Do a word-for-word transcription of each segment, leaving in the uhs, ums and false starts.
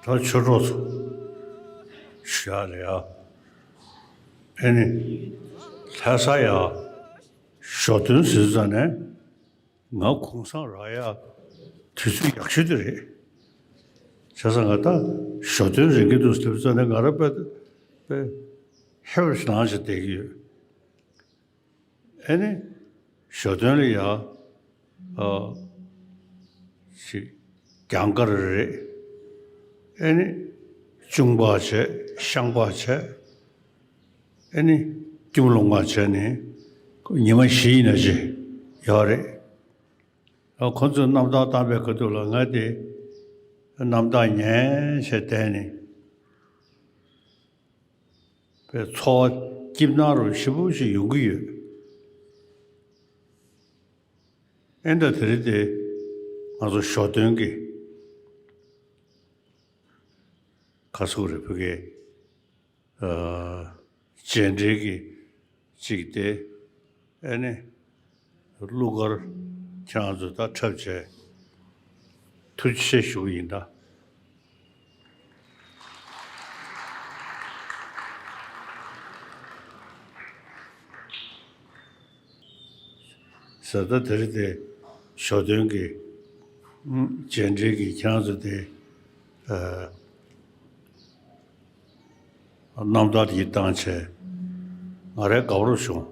ད་ཆོས་གྲོགས་ཚོ་ཞུ་ཡག་ལ་ཡ། ཨེ་ནི་ལྷ་ས་ཡ་ཞོ་སྟོན་ཟེར་ཙ་ནས་ང་གུང་སེང་རག་ཡ་དུས་ཚོད་ཡག་ཤོས་དེ་རེད། བྱས་ཙང་ང་ད་ཞོ་སྟོན་རེད་གི་འདུག་ཟེར་ཙ་ནས་ང་རང་དཔེ་དཔེ་ཧེ་བར་ལངས་བྱས་བསྡད་ཀྱི་ཡོད། ཨེ་ནི་ཞོ་སྟོན་ལ་ཡ། ཨ། ཅིག་རྒྱང་གར་རེད། ཨེ་ནི་གཅུང་པ་བྱས་ཤངས་པ་བྱས། ཨེ་ནི་སྐྱོམ་ལོང་བ་བྱས་ནས་ཉི་མ་བཞི་ཡིན་ན་ཅི་ཡོད་རེད། ཨ། ཁོ་ཚོས་རྣམ་ཐར་བཏང་པའི་ཁ་ཐུག་ལ་ང་དེ་རྣམ་ཐར་ཉན་བྱས་བསྡད་ནས། པའི་འཚོ་བ་སྐྱིད་སྣང་རུ་ཞེ་པོ་ཞིག་ཡོང་གི་ཡོད། ཨེ་འདྲ་དེ་རིང་དེ་ང་ཚོ་ཞོ་སྟོན་གྱི་ག་ཟེར་དགོས་རེད། བོད་སྐད་ཨ་རྗེས་འབྲེལ་གྱི་གཅིག་དེ། ཨེ་ནི། གླུ་གར་ཁྱེད་རང་ཚོ་ད་འཁྲབ་བྱས་ཐུགས་རྗེ་ཆེ་ཞུ་གི་ཡིན་ད། ཟེར་ད་དེ་རིང་དེ་ཞོ་སྟོན་གྱི་རྗེས་འབྲེལ་གྱི་ཁྱེད་རང་ཚོ་དེ་ཨ། རྣམ་ཐར་ཡིད་བཏང་བྱས་ང་རའི་དགའ་པོ་བྱུང་།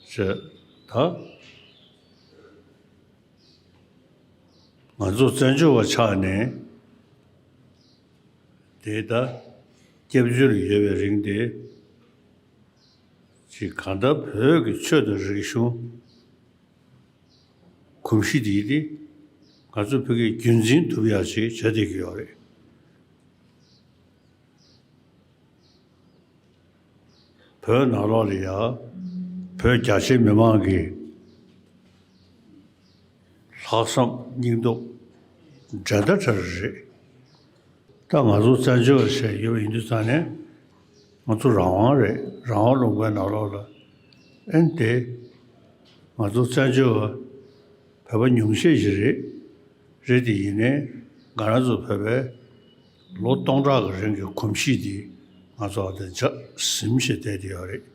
བྱས་ད་ང་ཚོ་བཙན་བྱོལ་བ་ཆགས་ནས་དེ་ད་སྐྱབས་བཅོལ་ཡོད་པའི་རིང་དེ་ཅིག་གང་ལྟར་བོད་ཀྱི་ཆོས་དང་རིག་གཞུང་གོམས་གཤིས་དེ་དེ་ང་ཚོ་བོད་སྐད་རྒྱུན་འཛིན་ཐུབ་ཡག་ཅིག་བྱ་བསྡད་ཀྱི་ཡོད་རེད། བོད་ནང་ལོགས་ལ་ཡ་བོད་རྒྱ་ཆེ་མི་མང་གི་ལྷག་བསམ་སྙིང་སྟོབས་འགྲན་ཟླ་བྲལ་རེད། ད་ང་ཚོ་བཙན་བྱོལ་བ་ཞིག་ཡོད་པ་ཡིན་དུས་ཙང་ནས་ང་ཚོ་རང་དབང་རེད། རང་དབང་ལུང་པའི་ནང་ལོགས་ལ་ཨེ་ནི་དེ་ང་ཚོ་བཙན་བྱོལ་བ་བོད་པ་ཉུང་ཤས་ཤིག་རེད། རེད་དེ་ཡིན་ནའི་ང་རང་ཚོ་བོད་པའི་ལོ་སྟོང་ཕྲག་གི་རིང་གི་གོམས་གཤིས་དེ་ང་ཚོ་ཨ་དེ་འཇགས་ཟིན་བྱས་བསྡད་དེ་ཡོད་རེད།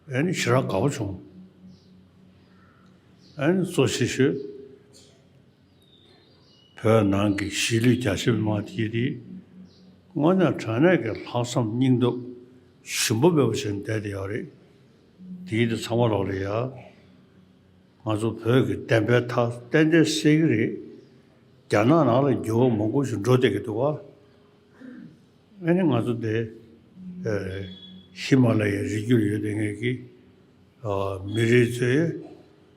ཨེ་ནི་ཞེ་དྲག་དགའ་པོ་བྱུང་། ཨེ་ནི་གཙོ་ཆེ་ཤོས་བོད་ནང་གི་གཞིས་ལུས་རྒྱ་ཆེ་མི་མང་དེ་དེ་དངོས་གནས་དྲང་གནས་ཀྱི་ལྷག་བསམ་སྙིང་སྟོབས་ཞུམ་པ་མེད་པ་བྱས་ནས་བསྡད་དེ་ཡོད་རེད། དེ་དེ་ཚང་མ་ལོག་ལ་ཡ། ང་ཚོ་བོད་ཀྱི་བདེན་པའི་མཐའ་ཏན་ཏན་གསལ་གྱི་རེད། རྒྱ་ནག་ནང་ལ་འགྱུར་བ་མང་པོ་ཞིག་འགྲོ་བསྡད་ཀྱི་འདུག་བ། ཨ་ནི་ང་ཚོ་འདི་ཨེ་ཧི་མ་ལ་ཡའི་རི་རྒྱུད་ཡོད་བསྡད་མཁན་གྱི་ཨ་མི་རིགས་ཚོས་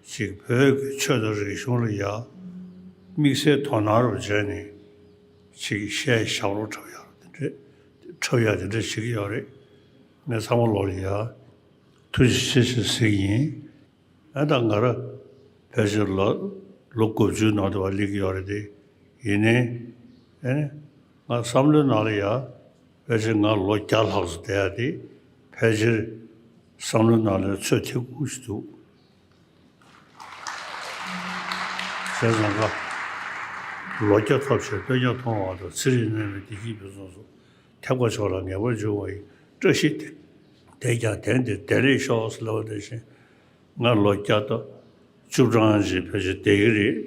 ཅིག་བོད་ཀྱི་ཆོས་དང་རིག་གཞུང་ལ་ཡ་དམིགས་བསལ་དོ་སྣང་རུ་བྱས་ནས་ཅིག་བཤད་བཞག་རོགས་འཁྲབ་ཡག་དེ་འདྲས་འཁྲབ་ཡག་དེ་འདྲས་བྱེད་ཀྱི་ཡོད་རེད། ངས་ཚང་མ་ལོག་ལ་ཡ་ཐུགས་རྗེ་ཆེ་ཞེས་ཟེར་གྱི་ཡིན། ཨ་ད་ང་རང་ཕལ་ཆེར་ལོ་ལོ་དགུ་བཅུའི་ནང་དུ་བ་སླེབས་ཀྱི་ཡོད་རེད་དེ། ཡིན་ནའི་ཨེ་ནི་ང་བསམ་བློའི་ནང་ལ་ཡ་ཕལ་ཆེར་ང་ལོ་བརྒྱ་ལྷག་ཙམ་བསྡད་ཡ་དེ་ཕལ་ཆེར་བསམ་བློའི་ནང་ལ་ཚོད་ཐིག་པོ་ཞིག་འདུག་བྱས་ཙང་ང་ལོ་བརྒྱ་ཐོབ་ཕྱིར་སྟོན་རྒྱ་མཐོང་བ་དང་ཚེ་རིང་ནད་མེད་བདེ་སྐྱིད་ཕུན་སུམ་ཚོགས། ཐེག་པ་མཆོག་ལ་ངེས་པར་འབྱུང་བ་ཡི། བཀྲ་ཤིས་དེ་དེ་ཀྱང་དེང་འདིར་བདེ་ལེགས་ཤོག་ཟེར་ལབ་པ་ནང་བཞིན། ང་ལོ་བརྒྱ་དང་བཅུ་གྲངས་ཅིག་ཕལ་ཆེར་བསྡད་ཀྱི་རེད།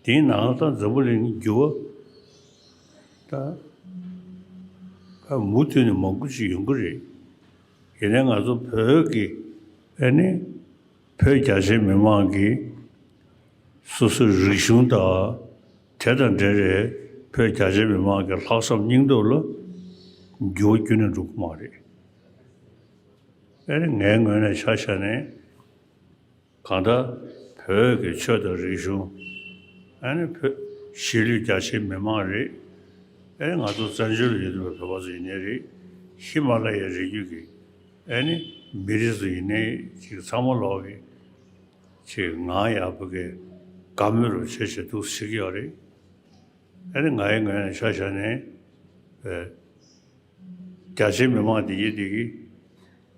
དེའི་ནང་ད་འཛམ་བུ་གླིང་འགྱུར་བ་ད་ད་མུ་མཐུད་ནས་མང་པོ་ཅིག་ཡོང་གི་རེད། ཡིན་ནའི་ང་ཚོ་བོད་ཀྱི་ཨེ་ནི་བོད་རྒྱ་ཆེ་མི་མང་གིས་སོ་སོའི་རིག་གཞུང་དང་དེ་དང་འབྲེལ་བའི་བོད་རྒྱ་ཆེ་མི་མང་གི་ལྷག་བསམ་སྙིང་སྟོབས་ལ་འགྱུར་བ་ཁྱོན་ནས་འགྲོ་གི་མ་རེད། ཨེ་ནི་ངའི་ངོས་ནས་ཆ་བཞག་ནས་གང་ལྟར་བོད་ཀྱི་ཆོས་དང་རིག་གཞུང་། ཨེ་ནི་བོད་གཞིས་ལུས་རྒྱ་ཆེའི་མི་མང་རེད། ཨེ་ནི་ང་ཚོ་བཙན་བྱོལ་ལ་ཡོད་པའི་བོད་པ་ཚོ་ཡིན་ནའི་རེད། ཧི་མ་ལ་ཡའི་རི་རྒྱུད་ཀྱི་ཨེ་ནི་མི་རིགས་ཚོ་ཡིན་ནའི་ཅིག་ཚང་མ་ལོག་གི་ཅིག་ངང་ཡག་པོ་གི་དགའ་མོས་རུ་བྱེད་བྱེད་འདུག་བྱེད་ཀྱི་ཡོད་རེད། ཨ་ནི་ང་ཡི་ངོས་ནས་ཆ་བཞག་ནས་ཨེ་རྒྱ་ཆེའི་མི་མང་དེ་གིས་དེ་གིས་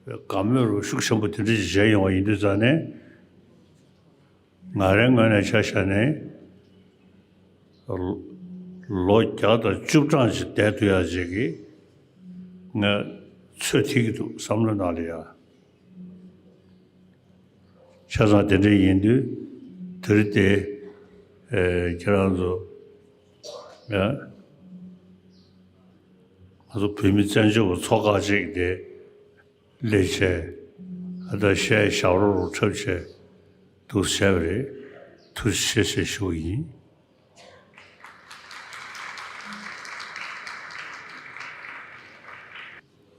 དགའ་མོས་རུ་ཤུགས་ཆེན་པོ་དེ་འདྲ་ཞིག་བྱས་ཡོང་བ་ཡིན་དུས་ཙང་ནས་ ང་རའི་ངོས་ནས་ཆ་བཞག་ནས། ལོ་བརྒྱ་དང་བཅུ་གྲངས་ཅིག་བསྡད་ཐུབ་ཡག་ཅིག་གི་ང་ཚོད་ཐིག་གི་འདུག་བསམ་བློ་ནང་ལ་ཡ། བྱས་ཙང་དེ་འདྲ་ཡིན་དུས་དེ་རིང་དེ་ཨེ་ཁྱེད་རང་ཚོ་ཡ་ང་ཚོ་བོད་མི་བཙན་བྱོལ་བ་ཚོ་ཁག་ཅིག་དེ་སླེབས་བྱས་ཨ་ད་ཤའི་ཞབས་རོ་རུ་འཁྲབ་བྱས་འདུག་བྱས་པ་རེད། ཐུགས་རྗེ་ཆེ་ཞེས་ཞུ་གི་ཡིན།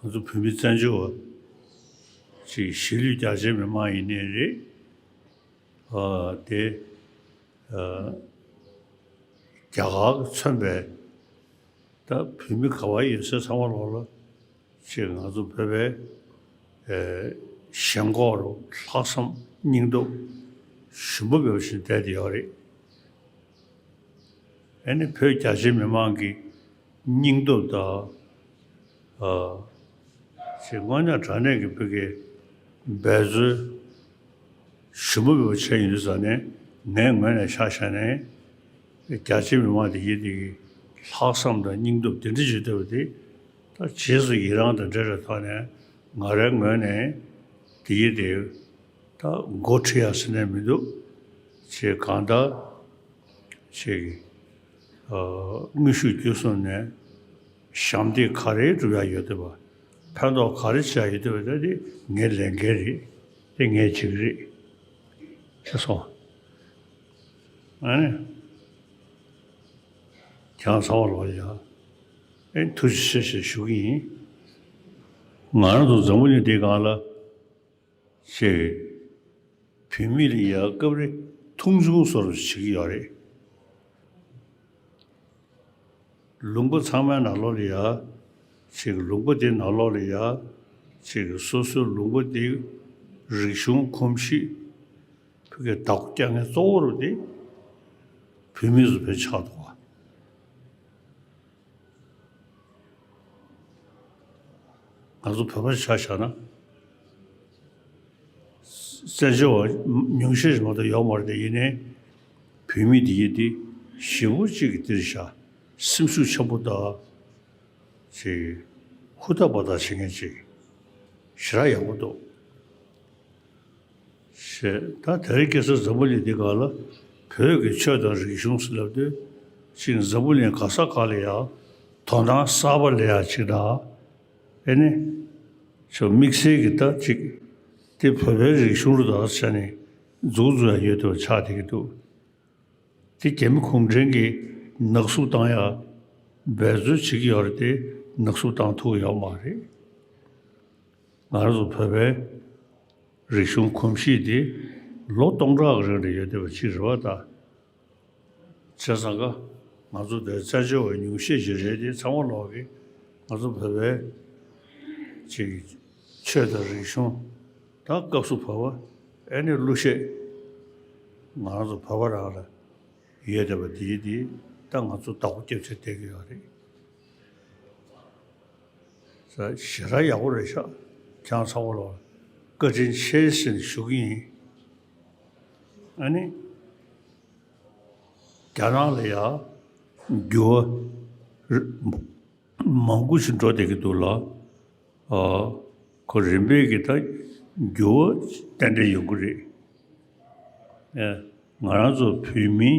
ང་ཚོ་བོད་མི་བཙན་བྱོལ་བ་ཅིག་གཞིས་ལུས་རྒྱ་ཆེའི་མི་མང་ཡིན་ནའི་རེད། ཨ་དེ་ཨ་རྒྱ་གར་གྱིས་མཚོན་པའི་ད་བོད་མི་ག་བ་ཡོད་ས་ཚང་མ་ལོག་ལ་ཅིག་ང་ཚོ་བོད་པའི་ཨེ་ཞེན་ཁོག་རུ་ལྷག་བསམ་སྙིང་སྟོབས་ཞུམ་པ་མེད་པ་ཞིག་བསྡད་དེ་ཡོད་རེད། ཨ་ནི་བོད་རྒྱ་ཆེའི་མི་མང་གི་སྙིང་སྟོབས་དང་། ཨ་ཅེས་དངོས་གནས་དྲང་གནས་ཀྱི་བོད་ཀྱི་འབད་རྩོལ་ཞུམ་པ་མེད་པ་བྱས་ཡོང་དུས་ཙང་ནས་ངའི་ངོས་ནས་ཆ་བཞག་ནས་རྒྱ་ཆེའི་མི་མང་དེ་ཡིན་དེ་གི་ལྷག་བསམ་དང་སྙིང་སྟོབས་དེ་འདྲ་བྱེད་ཐུབ་པ་དེ་ད་རྗེས་སུ་ཡི་རང་དང་འབྲེལ་བའི་ཐོག་ནས་ང་རའི་ངོས་ནས་དེ་ཡིན་དེ་ད་འགོ་ཁྲིད་ཡག་ཟེར་ནས་མི་འདུག་ཅེས་གང་ལྟར། ཅིག་ཨ་དངོས་ཤུགས་བརྒྱུད་གསུམ་ནས་ཞབས་འདེགས་ག་རེ་སྒྲུབ་ཡག་ཡོད་འདུག་པ། ཕན་ཐོགས་ག་རེ་བྱེད་ཡག་ཡོད་འདུག་པ། ད་དེ་ངའི་ལས་འགན་རེད། དེ་ངས་བྱེད་ཀྱི་རེད། ཅེས་སོང་། ཨ་ནི་ཁྱེད་རང་ཚང་མ་ལོག་ཡ་ཨེ་ཐུགས་རྗེ་ཆེ་ཞེས་ཞུ་གི་ཡིན། ང་རང་ཚོ་འཛམ་བུ་གླིང་འདིའི་སྒང་ལ། ཅེས། བུད་མེད་ལ་ཡ་སྐབས་རེ་མཐོང་ཆུང་བཟོ་འདྲ་བྱེད་ཀྱི་ཡོད་རེད། ལུང་པ་ཚང་མའི་ནང་ལོགས་ལ་ཡ། ཅིག་ལུང་པ་དེ་ནང་ལོགས་ལ་ཡ། ཅིག་སོ་སོའི་ལུང་པ་དེའི་རིག་གཞུང་གོམས་གཤིས། བོད་ཀྱི་བདག་པོ་རྒྱག་མཁན་གཙོ་བོ་རུ་དེ་བུད་མེད་ཚོ་ཕལ་ཆགས་འདུག་བ། ང་ཚོ་བོད་པ་ཆ་བཞག་ན། བཙན་བྱོལ་བ་ཉུང་ཤས་ཤིག་མ་གཏོགས་ཡོད་མ་རེད་དེ། ཡིན་ནའི་བུད་མེད་དེ་ཡིན་དེ་ཞེ་པོ་ཅིག་གི་འདིར་བཞག་སེམས་ཤུགས་ཆེན་པོ་དང་། ཅིག་ཧུར་ཐག་འབད་ཐག་བྱེད་མཁན་ཅིག་ཞེ་དྲག་ཡག་པོ་འདུག་ཞེས། ད་དེ་རིང་ཁ་སང་འཛམ་བུ་གླིང་འདི་སྒང་ལ་བོད་ཀྱི་ཆོས་དང་རིག་གཞུང་ཟེར་ལབ་དུས་ཅིག་འཛམ་བུ་གླིང་ག་ས་ག་ལ་ཡང་དོ་སྣང་གསར་པ་སླེབས་ཡག་ཅིག་དང་། ཨེ་ནི། ཅིག་དམིགས་བསལ་གྱི་ད་ཅིག་དེ་བོད་པའི་རིག་གཞུང་རུ་དག་ས་ཆ་ནས་འཛུགས་འཛུགས་ཡག་ཡོད་དུ་ཆགས་བསྡད་ཀྱི་འདུག་དེ་རྒྱ་མི་གུང་ཁྲན་གྱིས་ནག་བསུབ་བཏང་ཡག་འབད་རྩོལ་བྱེད་ཀྱི་ཡོད་རེད་དེ། ནག་བསུབ་བཏང་ཐུབ་ཀྱི་ཡོད་མ་རེད། ང་རང་ཚོ་བོད་པའི་རིག་གཞུང་གོམས་གཤིས་དེ་ལོ་སྟོང་ཕྲག་གི་རིང་ལ་ཡོད་བསྡད་པ་ཅིག་རེད་པ། ད་བྱས་ཙང་ཀ་ང་ཚོ་དེ་བཙན་བྱོལ་བ་ཉུང་ཤས་ཤིག་རེད་དེ། ཚང་མ་ལོག་གི་ང་ཚོ་བོད་པའི་ཅིག་ཆོས་དང་རིག་གཞུང་དང་སྐབས་སུ་བབས་པ། ཨེ་ནི་གླུ་གཞས་ང་རང་ཚོ་བོད་པ་རང་ལ་ཡོད་བསྡད་པ་དེ་དེ་ད་ང་ཚོ་བདག་པོ་རྒྱབ་བྱས་བསྡད་ཀྱི་ཡོད་རེད། ས་ཞེ་དྲག་ཡག་པོ་རེད་ཤག་ཁྱེད་རང་ཚང་མ་ལ་བཀའ་དྲིན་ཆེ་ཟེར་ནས་ཞུ་གི་ཡིན། ཨ་ནི། རྒྱ་ནག་ལ་ཡ་འགྱུར་བ་མང་པོ་ཞིག་འགྲོ་བསྡད་ཀྱི་འདུག་ལ། ཨ་ཁོ་རིམ་པས་ཀྱི་ད་འགྱུར་བ་ཏན་ཏན་ཡོང་གི་རེད། ཨེ་ང་རང་ཚོ་བོད་མིའི་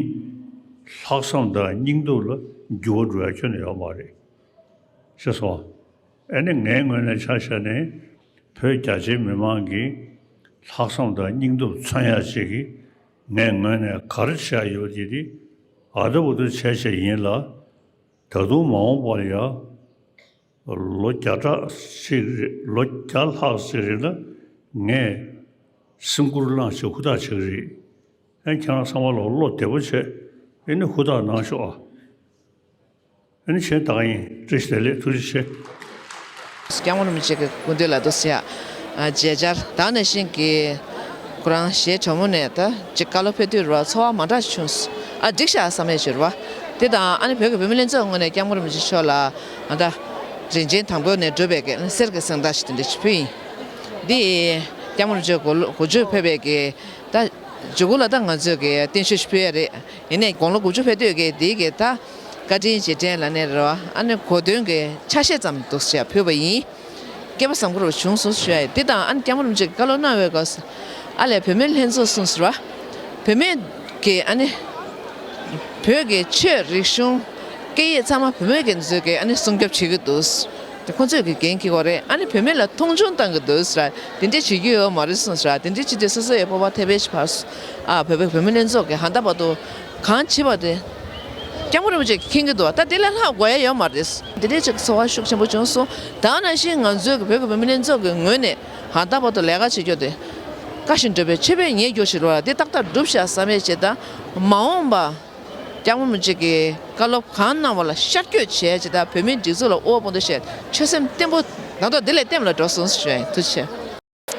ལྷག་བསམ་དང་སྙིང་སྟོབས་ལ་འགྱུར་བ་འགྲོ་ཡ་ཁྱོན་ནས་ཡོད་མ་རེད། ཤེས་སོང་། ཨ་ནི་ངའི་ངོས་ནས་ཆ་བཞག་ནས་བོད་རྒྱ་ཆེའི་མི་མང་གི་ལྷག་བསམ་དང་སྙིང་སྟོབས་མཚོན་ཡག་ཅིག་གི་ངའི་ངོས་ནས་ག་རེ་བྱས་ཡོད་དེ་དེ་ཨ་ད་འུ་ད་བྱས་བྱས་ཡིན་ལ། ད་དུང་མ་འོངས་པར་ཡང་ལོ་བརྒྱ་ཕྲག་ཅིག་རེད། ལོ་བརྒྱ་ལྷག་ཅིག་རིང་ལ་ངས་སེམས་ཁུར་བླངས་བྱས་ཧུར་ཐག་བྱེད་ཀྱི་རེད། ཨ་ཁྱེད་རང་ཚང་མ་ལ་བློ་བདེ་པོ་བྱས་ཨ་ནི་ཧུར་ཐག་གནང་ཤོག་ཨ། ཨ་ནི་གཞན་དག་ཡིན། བཀྲ་ཤིས་བདེ་ལེགས། ཐུགས་རྗེ་ཆེ། སྐྱབས་མགོན་རིན་པོ་ཆེ་གི་སྐུ་མདུན་ལ་འདུག་སེ་ཡ། ཨ་མཇལ་བཅར་དང་ནང་བཞིན་གྱི་ཁོ་རང་གཞས་གྲོགས་མོ་ནས་ད་ཅིག་བཀའ་སློབ་ཕེབས་དུས་རེད་བ། ཚོར་བ་མ་འདྲ་བྱུང་། ཨ་འགྲིག་ཤག་བསམ་ཡས་བྱུང་རེད་བ། དེ་དང་ཨ་ནི་བོད་ཀྱི་བུད་མེད་ལྷན་ཚོགས་ངོས་ནས་སྐྱབས་མགོན་རིན་པོ་ཆེ་མཆོག་ལ་ཨ་ད་རིན་ཆེན་དང་པོ་ནས་བསྒྲུབས་པའི་གི་གསེར་གྱི་གཟེངས་རྟགས་ཤིག་དེ་འདྲ་ཞིག་ཕུལ་ཡིན། འདི་སྐྱབས་མགོན་རིན་པོ་ཆེ་གོ་ལོ་གོ་མཇུག་ཕེབས་པའི་གི་ད་ མཇུག་གུ་ལ་ད་ང་ཚོས་ཀྱི་བརྟན་བཞུགས་ཕུལ་ཡ་རེད། ཡིན་ནའི་དགུང་ལོ་དགུ་བཅུ་ཕེབས་དུས་ཀྱི་དེའི་གི་ད་བཀའ་དྲིན་རྗེས་དྲན་ལབ་ནས་རེད་བ། ཨ་ནི་གོ་སྟོན་གྱི་ཆ་ཤས་ཙམ་འདུག་ཟེར་ཕུལ་བ་ཡིན། སྐལ་བ་བཟང་པོ་རུ་བྱུང་སོང་ཞུ་ཡ་ཡིན། དེ་དང་ཨ་ནི་སྐྱབས་མགོན་རིན་པོ་ཆེས་བཀའ་སློབ་གནང་བའི་སྐབས་སུ། ཨ་ལས་བུད་མེད་ལྷན་ཚོགས་གསུངས་ཟེར་བ། བུད་མེད་ཀྱི་ཨ་ནི་བོད་ཀྱི་ཆོས་རིག་གཞུང་སྐད་ཡིག་ཚང་མ་བུད་མེད་ཀྱི་ཚོས་ཀྱི་ཨ་ནི་སྲུང་སྐྱོབ་བྱེད་ཀྱི་འདུག་དེ་ཁོང་ཚོས་ཀྱི་འགན་འཁྱེར་གྱི་རེད། ཨ་ནི་བུད་མེད་ལ་མཐོང་ཆུང་བཏང་གི་འདུག་ཟེར། དེ་འདྲས་བྱེད་རྒྱུ་ཡོད་མ་རེད་གསུངས་ཟེར། དེ་འདྲས་བྱེད་དུས་སོ་སོ་ཡི་སྤོབས་པ་ཐེབས་པའི་ཕར་སོ། ཨ་བོད་པའི་བུད་མེད་ལྷན་ཚོགས་ཀྱི་ཧ་ད་བར་དུ་གང་བྱེད་པ་དེ་སྐྱབས་མགོན་རིན་པོ་ཆེས་མཁྱེན་གྱི་འདུག་ད་དེ་ལས་ལྷག་དགོས་ཡ་ཡོད་མ་རེད། དེ་འདྲས་ཅིག་ཚོར་བ་ཤུགས་ཆེན་པོ་བྱུང་སོང་། ད་ནང་བཞིན་ང་ཚོའི་བོད་ཀྱི་བུད་མེད་ལྷན་ཚོགས་ཀྱི་ངོས་ནས་ཧ་ད་བར་དུ་ལས་ཀ་བྱེད་རྒྱུ་དེ་བཀའ་བཞིན་སྒྲུབ་པའི་མཆོད་པས་ཉེས་གྱུར་ཞིག་རེད་བ། དེ་ཏག་ཏག་སྒྲུབ་བྱ་བསམ་པའི་ཆེད་དང་། མ་འོངས་པ་སྐྱབས་མགོན་རིན་པོ་ཆེ་གི་བཀའ་སློབ་གང་གནང་བ་ལ་ཤར་བསྐྱོད་བྱས་བྱས་དང་། བོད་མིའི་སྒྲིག་འཛུགས་ལ་དབུ་འོག་དཔུང་འདེགས་བྱས། ཆོད་སེམས་བརྟན་པོ་ད་དུང་དེ་ལས་བརྟན་པོ་ལ་འགྲོ་སོང་ཞུ་ཡ་ཡིན། ཐུགས་རྗེ་ཆེ།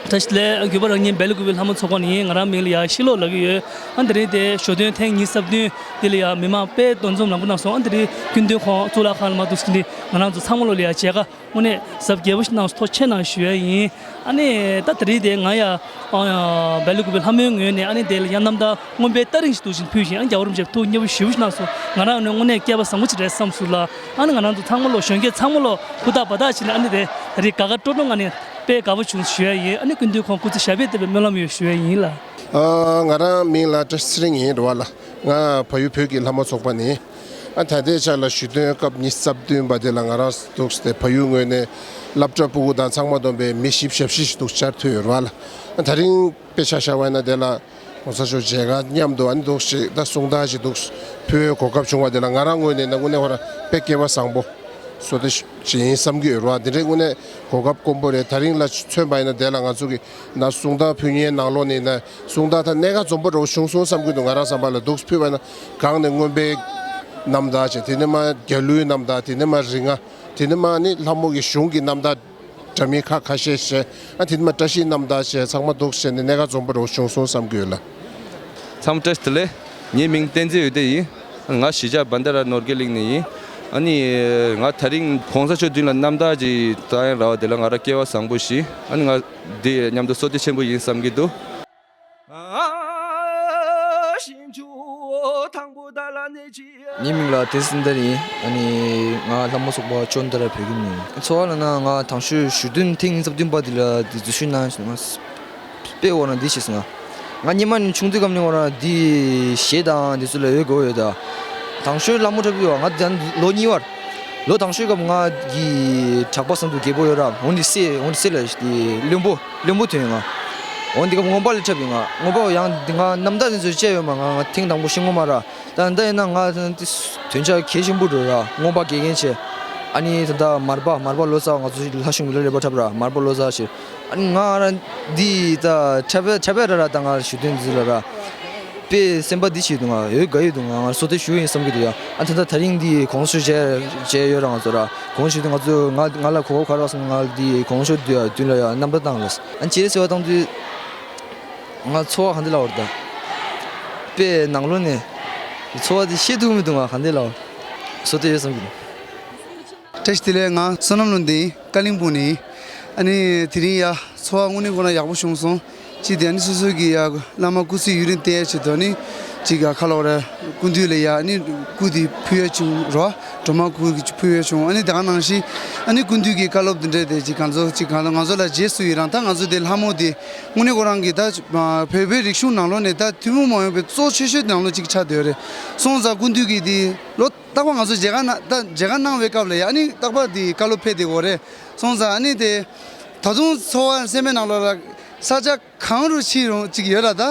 བཀྲ་ཤིས་བདེ་ལེགས། གུས་པ་རང་ཉིད་སྦེལ་ཀོབ་པའི་ལྷ་མོ་ཚོགས་པ་ནས་ཡིན། ང་རང་མིང་ལ་ཡ་ཤི་ལོ་ལབ་ཀྱི་ཡོད། ཨ་འདི་རིང་དེ་ཞོ་སྟོན་ཐེངས་ཉི་ཤུ་རྩ་བདུན་འདི་ལ་ཡ་མི་མང་དཔེ་འདུ་འཛོམས་ལམ་པོ་གནང་སོང་། ཨ་འདི་རིང་སྐུ་མདུན་ཁོང་གཙུག་ལག་ཁང་ལ་མ་འདུག་ཟིན་འདི་ང་རང་ཚོ་ཚང་མ་ལོ་ལ་ཡ་མཇལ་ཁ་དངོས་གནས་གཟབ་རྒྱས་པོ་ཞིག་གནང་སོང་། ཐུགས་རྗེ་ཆེ་གནང་ཞུ་ཡ་ཡིན། ཨ་ནི་ད་དེ་རིང་དེ་ང་ཡ་ཨ་སྦེལ་ཀོབ་པའི་ལྷ་མོའི་ངོས་ནས་ཨ་ནི་དེ་ལ་ཡ་རྣམ་ཐར་མངོན་པའི་རྟ་རིང་ཞིག་འདུག་བཞིན་ཕུལ་བཞིན། ཨ་རྒྱལ་བ་རིན་པོ་ཆེ་ཐུགས་མཉེས་པོ་ཞེ་པོ་ཞིག་གནང་སོང་། ང་རང་ནས་དངོས་གནས་སྐལ་བ་བཟང་པོ་ཅིག་རེད་བསམ་སོང་ལ། ཨ་ནི་ང་རང་ཚོ་ཚང་མ་ལོ་གཞོན་སྐྱེས་ཚང་མ་ལོ་ཧུར་ཐག་འབད་ཐག་བྱས་ནས་ཨ་ནི་དེ་ད་རེས་དགའ་དགའ་སྤྲོ་སྤྲོ་ངང་ནས་དཔེ་དགའ་པོ་བྱུང་ཞུ་ཡ་ཡིན། ཨ་ནི་སྐུ་མདུན་ཁོང་སྐུ་ཚེ་ཞབས་པད་བརྟན་པའི་སྨོན་ལམ་ཡོད་ཞུ་ཡ་ཡིན་ལ། ཨ་ང་རང་མིང་ལ་བཀྲ་ཤིས་ཚེ་རིང་ཡིན་རེད་བ་ལ། ང་བལ་ཡུལ་བོད་ཀྱི་ལྷ་མོ་ཚོགས་པ་ནས། ཨ་ད་ལྟའི་ཆ་ལ་ཞོ་སྟོན་སྐབས་ཉི་ཤུ་རྩ་བདུན་པ་དེ་ལ་ང་རང་འདུག་སྟེ་བལ་ཡུལ་ངོས་ནས་སློབ་གྲྭ་ཕྲུ་གུ་དང་ཚང་མ་བསྡོམས་པའི་མི་བཞི་བཅུ་ཞེ་བཞི་ཞིག་འདུག་བཅར་ཐུབ་ཡོད་རེད་བ་ལ། ཨ་ད་རིང་དཔེ་ཆ་བཞག་པ་ཡིན་ན་དེ་ལ་༸གོང་ས་མཆོག་མཇལ་ཁ་མཉམ་དུ་ཨ་ནི་འདུག་ཞིག་ད་གསུང་སྟངས་ཤིག་འདུག་ཕུལ་བའི་གོ་སྐབས་བྱུང་བ་དེ་ལ་ང་རང་ངོས་ནས་ན་དངོས་གནས་ཁོ་རང་དཔེ་སྐལ་བ་བཟང་པོ་བཟོ་ལྟ་ཞིག་ཡིན་བསམ་གྱི་ཡོད་རེད་བ། དེ་འདྲའི་དངོས་གནས་གོ་སྐབས་དཀོན་པོ་རེད། ད་རིང་ལ་མཚོན་པ་ཡིན་ན་དེ་ལ་ང་ཚོ་གི་ན་གསུང་སྟངས་ཕུལ་མཁན་ནང་ལོགས་ནས་ན་གསུང་སྟངས་ད་གནད་འགག་འཛོམས་པོ་རེ་བ་བྱུང་སོང་བསམ་གྱི་འདུག་ང་རང་བསམ་པ་ལ་འདུག་ཕུལ་བ་ཡིན་ན་གང་ནས་མངོན་པའི་རྣམ་ཐར་བྱས། དེ་ནས་མ་རྒྱལ་གླུའི་རྣམ་ཐར། དེ་ནས་མ་རིག་རྔ། དེ་ནས་མ་ནི་ལྷ་མོ་གི་གཞུང་གི་རྣམ་ཐར། འདྲ་མིན་ཁ་ཁ་ཤས་བཤད། ཨ་དེ་ནས་མ་བཀྲ་ཤིས་རྣམ་ཐར་བཤད། ཚང་མ་འདུག་བཤད་ནས་གནད་འགག་འཛོམས་པོ་རེ་བ་བྱུང་སོང་བསམ་གྱི་ཡོད་ལ། ཚང་མ་བཀྲ་ཤིས་བདེ་ལེགས། ངའི་མིང་བསྟན་འཛིན་འོད་ལྡན་ཡིན། ང་གཞིས་ཆགས་བན་དྷ་ར་ནོར་གྱི་གླིང་ནས་ཡིན། ཨ་ནི་ང་ད་རིང་༸གོང་ས་མཆོག་མདུན་ལ་རྣམ་ཐར་ཅིག་བཏང་ཡ་རག་པ་དེ་ལ་ང་རང་སྐལ་བ་བཟང་པོ་ཞིག་ཨ་ནི་ང་འདི་མཉམ་དུ་བསོད་བདེ་ཆེན་པོ་ཡིན་བསམ་གྱི་འདུག་ངའི་མིང་ལ་བསྟན་འཛིན་དར་ཡིན། ཨ་ནི་ང་ལྷ་མོ་ཚོགས་པ་ཅོན་ཏ་ར་བོད་ཁྱིམ་ཡིན། ཚོར་བ་ལབ་ན་ང་དང་ཤོས་ཞོ་སྟོན་ཐེངས་ཉི་ཤུ་རྩ་བདུན་པ་འདི་ལ་འདི་འཛུལ་ཞུགས་གནང་སོང་། ང་དཔེ་འོ་ན་འདི་བྱས་སོང་། ང་སྔོན་མ་ནས་ཆུང་དུས་སྐབས་ནས་འོ་ན་འདི་གཞས་དང་འདི་ཚོ་ལ་འོས་དགའ་བོ་ཡོད་ད། དང་ཤོས་ལྷ་མོ་འཁྲབ་ཡོད་པ་ང་ད་ལོ་གཉིས་པར། ལོ་དང་ཤོས་སྐབས་ང་གི་གྲགས་པ་བསམ་དུ་རྒད་པོ་ཡོད་ར། འོ་འདི་སེ་འོ་འདི་སེ་ལ་འདི་བློན་པོ་བློན་པོ་ཐོན་ཡོང་ང་། འོ་འདི་སྐབས་རྔོན་པ་ལ་འཁྲབ་ཡོང་ང་། རྔོན་པ་ཡང་འདི་ང་རྣམ་ཐར་འདི་ཚོ་བཅས་ཡོད་མ། ང་ང་ཐེངས་དང་པོ་ཤེས་རྔོན་མ་ར། ད་ད་ཡིན་ན་ང་ད་འདི་དོན་ཆ་གལ་ཆེན་པོ་འགྲོ་ར། རྔོན་པ་དགེ་རྒན་བྱས། ཨ་ནི་ད་ད་མར་པ་མར་པ་ལོ་ཙཱ་བ་ང་ཚོ་ལྷ་གཞུང་གི་ལ་རས་པ་འཁྲབ་ར། མར་པ་ལོ་ཙཱ་བྱས། ཨ་ནི་ང་ར་འདི་ད་འཁྲབ་པ་འཁྲབ་པ་ར་ར་ད་ང་ཞུ་དོན་འདི་ལ་ར། དཔེ་སེམས་པ་འདི་བྱེད་འདུག་ང་འོས་དགའ་ཡོད་འདུག་ང་ང་སོ་ཏེ་ཞུ་ཡིན་བསམ་གྱི་འདུག་ཡ། ཨ་ད་ད་ད་རིང་འདི་གོང་ཞུ་བྱས་བྱས་ཡོད་ར། ང་ཚོ་ར་གོང་ཞུ་དུས་ང་ཚོ་ང་ང་ལ་གོ་སྐབས་ག་རེ་བསམ། ང་འདི་གོང་ཞུ་དུས་ཡ་མདུན་ལ་ཡ་རྣམ་པ་བཏང་ལ། ཨ་ནི་ཅི་རེད་ཟེར་བ་བཏང་དུས། ང་ཚོར་བ་ག་འདྲ་ལབ་དགོས་རེད་ད། དཔེ་ནང་ལོགས་ནས་ཚོར་བ་དེ་བཤད་ཐུབ་མི་འདུག་ང་ག་འདྲ་ལབ་དགོས། བཟོ་དེ་ཡོད་བསམ་གྱི་འདུག་བཀྲ་ཤིས་བདེ་ལེགས། ང་བསོད་ནམས་ལོ་འདི་ཀ་ལིང་སྤུངས་ནས་ཡིན། ཨ་ནི་དེ་རིང་ཡ་ཚོར་བ་དངོས་གནས་ཁོ་ན་ཡག་པོ་བྱུང་སོང་། ཅི་སྟེ་ཨ་ནི་སོ་སོ་གི་ཡ་བླ་མ་སྐུ་ཚེ་ཡུན་རིང་བརྟན་ཡ་ཆེད་དུ་ཨ་ནི་ཅིག་ཡ་ཁ་ལོ་ར་སྐུ་མདུན་ལ་ཡ་ཨ་ནི་སྐུ་དེ་ཕུལ་ཡ་བྱུང་ར། སྒྲོལ་མ་སྐུ་ཕུལ་ཡ་བྱུང་། ཨ་ནི་ད་ག་ནང་བཞིན་ཨ་ནི་སྐུ་མདུན་གྱི་བཀའ་སློབ་འདི་འདྲ་དེ་ཅིག་གང་ཚོ་ཅིག་གང་ཚོ་ང་ཚོ་ལ་རྗེས་སུ་ཡི་རང་ད་ང་ཚོ་དེ་ལྷ་མོ་དེ། དངོས་གནས་ཁོ་རང་གིས་ད་བོད་པའི་རིག་གཞུང་ནང་ལོགས་ནས་ད་ཐུན་མོང་མ་ཡིན་པའི་གཙོ་ཆེ་ཤོས་ནང་ལོགས་གཅིག་ཆགས་བསྡད་ཡོད་རེད། སོང་ཙང་སྐུ་མདུན་གྱིས་དེ་ལོ་རྟག་པར་ང་ཚོ་མཇལ་ཁ་གནང་ད་མཇལ་ཁ་གནང་བའི་སྐབས་ལ་ཡ་ཨ་ནི་རྟག་པར་དེ་བཀའ་སློབ་ཕེབས་བསྡད་ཡོད་རེད། སོང་ཙང་ཨ་ནི་དེ་ད་དུང་ཚོར་བ་སེམས་པའི་ནང་ལོགས་ལ་ས་ཆ་གང་རུ་ཕྱིན་རུང་གཅིག་ཡོད་ར། ད་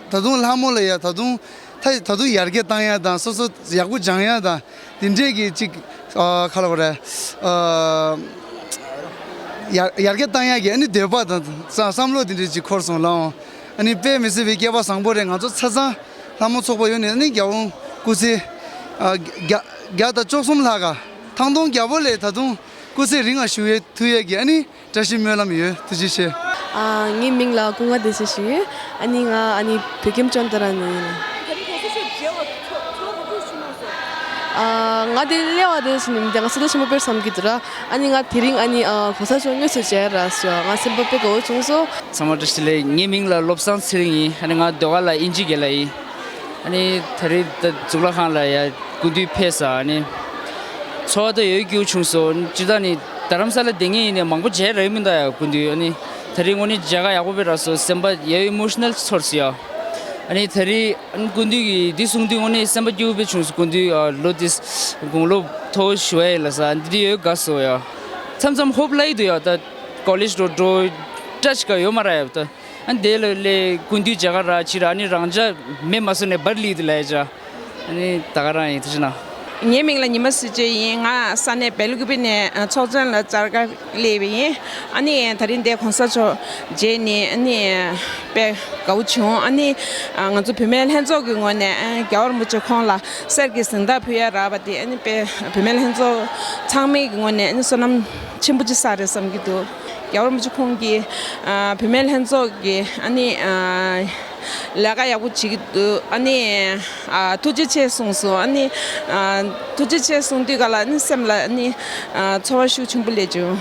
ད་དུང་ལྷ་མོ་ལ་ཡ་ད་དུང་ད་ད་དུང་ཡར་རྒྱས་བཏང་ཡ་དང་སོ་སོ་ཡག་པོ་སྦྱང་ཡ་དང་དེ་འདྲས་ཀྱི་གཅིག་ཨ་ཁ་ལོ་རེད། ཨ་ཡར་ཡར་རྒྱས་བཏང་ཡག་གི་ཨ་ནི་འདོད་པ་དང་བསམ་བསམ་བློ་དེ་འདྲས་ཅིག་འཁོར་སོང་ལགས། ཨ་ནི་དཔེ་མི་སྲིད་པའི་སྐལ་བ་བཟང་པོ་རེད། ང་ཚོ་ཆ་ཚང་ལྷ་མོ་ཚོགས་པ་ཡོད་ནས་ཨ་ནི་རྒྱལ་དབང་སྐུ་ཚེ་ཨ་བརྒྱ་བརྒྱ་དང་བཅུ་གསུམ་ལྷག་ག་ཐང་སྟོང་རྒྱལ་པོ་ལས་ད་དུང་སྐུ་ཚེ་རིང་ང་བཞུགས་ཡས་ཐུབ་ཡས་ཀྱི་ཨ་ནི་བཀྲ་ཤིས་སྨོན་ལམ་ཡོད། ཐུགས་རྗེ་ཆེ། ཨ་ངའི་མིང་ལ་ཀུན་དགའ་བདེ་ཆེན་ཞུ་ཡོད། ཨ་ནི་ང་ཨ་ནི་བོད་ཁྱིམ་ཅོན་ཏ་ར་ནས་ཡིན། ད་རིང་གོང་ས་མཆོག་མཇལ་བ་ཚོར་ཚོར་བ་ག་ཚོད་བྱུང་སོང་། ཨ། ང་དེ་སླེབས་པ་དེ་ཚོ་ནི་མི་འདུག་ང་ཚོ་ད་ཆེན་པོ་དཔེར་བསམ་གྱི་འདུག་ར། ཨ་ནི་ང་དེ་རིང་ཨ་ནི་ཨ་གོང་ས་མཆོག་དངོས་སུ་མཇལ་རག་སོང་། ང་སེམས་པ་དཔེ་དགའ་བོ་བྱུང་སོང་། ཚང་མ་བཀྲ་ཤིས་བདེ་ལེགས། ངའི་མིང་ལ་བློ་བཟང་ཚེ་རིང་ཡིན། ཨ་ནི་ང་ཟློས་གར་ལ་དབྱིན་ཇི་སྐད་ལ་ཡིན། ཨ་ནི་ད་རེས་ད་གཙུག་ལག་ཁང་ལ་ཡ་སྐུ་མདུན་ཕེབས་ས། ཨ་ནི་ཚོར་བ་ད་ཡོད་རྒྱུ་བྱུང་སོང་། སྤྱིར་བཏང་ནི་རྡ་རམ་ས་ལ་བསྡད་མཁན་ཡིན་ནའི་མང་པོ་མཇལ་རག་གི་མི་འདུག་ཡ་སྐུ་མདུན། ཨ་ནི་ད་རེས་དངོས་གནས་མཇལ་ཁ་ཡག་པོ་དཔེ་རག་སོང་། སེམས་པ་ཡ་ཨི་མོ་ཤི་ནལ་ཚོར་སོང་ཡ། ཨ་ནི་ད་རེས་ཨ་ནི་སྐུ་མདུན་གྱིས་འདི་གསུང་དུས་དངོས་གནས་སེམས་པ་སྐྱིད་པོ་དཔེ་བྱུང་སོང་། སྐུ་མདུན་ཨ་ལོ་འདི་དགུང་ལོ་མཐོ་བོ་ཞུ་བ་ཡིན་ལ་ས་འདི་འདི་ཡོད་དགའ་སོང་ཡ། མཚམས་མཚམས་ཧོབ་ལ་ཡི་འདུག་ཡ། ད་ཀོ་ལེཇ་འགྲོ་འགྲོ་སྐྲ་ཅིག་ག་ཡོད་མ་རེད་ཡ། ད་ཨ་ནི་དེ་ལ་ལས་སྐུ་མདུན་མཇལ་ཁ་རག་ཕྱིར་ཨ་ནི་རང་ཅག་མེ་མ་བཟོ་ནས་འབར་ལི་འདུག་ལ་ཡ་ཅག་ཨ་ནི་ད་ག་རང་ཡིན། ཐུགས་རྗེ་གནང་། ངའི་མིང་ལ་ཉི་མ་གཟི་བརྗིད་ཡིན། ང་ས་གནས་སྦེལ་ཀུ་པེ་ནས་ཚོགས་ཆེན་ལ་བཅར་ག་སླེབས་པ་ཡིན། ཨ་ནི་ད་རིང་འདིར་གོང་ས་མཆོག་མཇལ་ནས་ཨ་ནི་དཔེ་དགའ་བོ་བྱུང་། ཨ་ནི་ང་ཚོ་བུད་མེད་ལྷན་ཚོགས་ཀྱི་ངོས་ནས་རྒྱལ་བ་རིན་པོ་ཆེ་ཁོང་ལ་གསེར་གྱི་གཟེངས་རྟགས་ཕུལ་ཡ་རག་པ་དེ་ཨ་ནི་དཔེ་བུད་མེད་ལྷན་ཚོགས་ཚང་མའི་ངོས་ནས་ཨ་ནི་བསོད་ནམས་ཆེན་པོ་ཅིག་བསགས་རེད་བསམ་གྱི་འདུག་རྒྱལ་བ་རིན་པོ་ཆེ་ཁོང་གིས་བུད་མེད་ལྷན་ཚོགས་ཀྱི་ཨ་ནི། ལས་ཀ་ཡག་པོ་བྱེད་ཀྱི་འདུག་ཨ་ནི་ཨ་ཐུགས་རྗེ་ཆེ་གསུངས་སོང་། ཨ་ནི་ཨ་ཐུགས་རྗེ་ཆེ་གསུངས་དུས་ག་ལ་ཨ་ནི་སེམས་ལ་ཨ་ནི་ཨ་ཚོར་བ་ཤུགས་ཆེན་པོ་སླེབས་བྱུང་།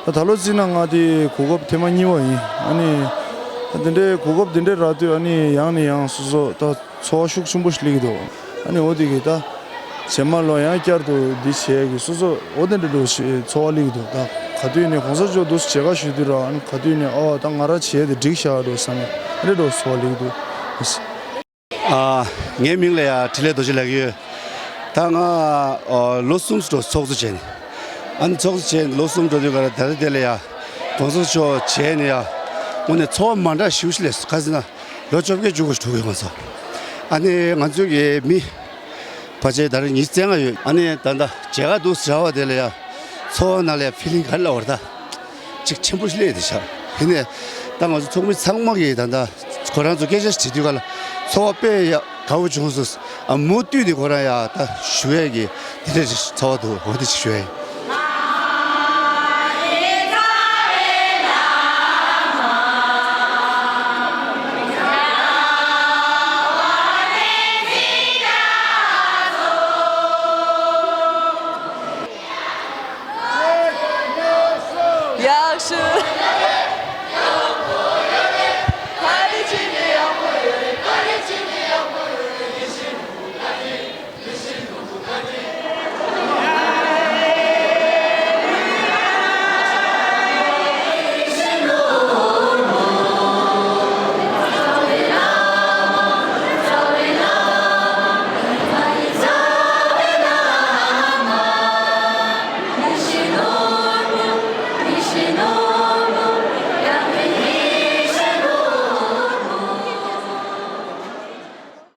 ད་ད་ལོ་རྩིས་ན་ང་དེ་གོ་སྐབས་ཐེངས་མ་གཉིས་པ་ཡིན། ཨ་ནི་ད་དེ་འདྲའི་གོ་སྐབས་དེ་འདྲའི་རག་དུས་ཨ་ནི་ཡང་ནས་ཡང་སོ་སོ་ད་ཚོར་བ་ཤུགས་ཆེན་པོ་ཞིག་སླེབས་ཀྱི་འདུག་ཨ་ནི་འོ་དེ་གི་ད། རྗེས་མ་ལོ་ཡང་བསྐྱར་དུ་འདི་བྱས་ཀྱི་སོ་སོ་འོ་དེ་འདྲ་འགྲོ་ཞེས་ཚོར་བ་སླེབས་འདུག་ད་ག་དུས་ནས་གོང་ས་མཆོག་འདུག་མཇལ་ཁ་ཞུ་དུས་ར་ཨ་ནི་ག་དུས་ནས་ཨོ་ད་ང་རང་བྱས་ཏེ་འགྲིག་ཤག་འགྲོ་བསམ་ནས་ཨ་འདྲ་འགྲོ་ཚོར་བ་སླེབས་འདུག་ཨ་ངའི་མིང་ལ་ཡ་འཕྲིན་ལས་རྡོ་རྗེ་ལགས་ཡོད། ད་ང་ཨོ་ལོ་གསུམ་འགྲོ་ཚོགས་གཙོ་བྱས་ནས་ཨ་ནི་ཚོགས་གཙོ་བྱས་ནས་ལོ་གསུམ་འགྲོ་དུས་ག་ར་ད་རེས་དེ་ལ་ཡ་གོང་ས་མཆོག་མཇལ་ནས་ཡ་དངོས་གནས་ཚོར་བ་མ་འདྲ་ཞེ་པོ་ཞིག་སླེབས་སོང་། ག་ཟེར་ན་ལོ་བཅོ་བརྒྱད་བཅུ་དགུ་ཞིག་འགྲོ་གི་ཡོད་ང་ཚོ། ཨ་ནི་ང་ཚོའི་གི་མི། ཕལ་ཆེར་ད་རེས་ཉི་ཤུ་རྩ་ལྔ་ཡོད། ཨ་ནི་ད་ལྟ་མཇལ་ཁ་འདུག་ཟེར་བ་དེ་ལ་ཡ་ཚོར་བ་ནང་ལ་ཡ་ཕི་ལིང་ག་རེ་ལབ་དགོས་རེད་ད། ཅིག་ཆེན་པོ་ཞིག་སླེབས་བསྡད་ཤག་ཡིན་ནའི་ད་ང་ཚོ་ཚོགས་མི་ཚང་མ་གིས་ད་ལྟ་ཁོ་རང་ཚོ་སྐད་ཆ་ཞིག་དྲིས་དུས་ག་ལ་ཚོར་བ་དཔེ་ཡ་དགའ་བོ་བྱུང་སོང་། ཨ་མུ་མཐུད་དེ་ཁོ་རང་ཡ་ད་ཞུ་ཡས་ཀྱི་དེ་འདྲ་ཞིག་ཚོར་བ་འདུག་འོ་དེ་ཞིག་ཞུ་ཡས་ཡིན།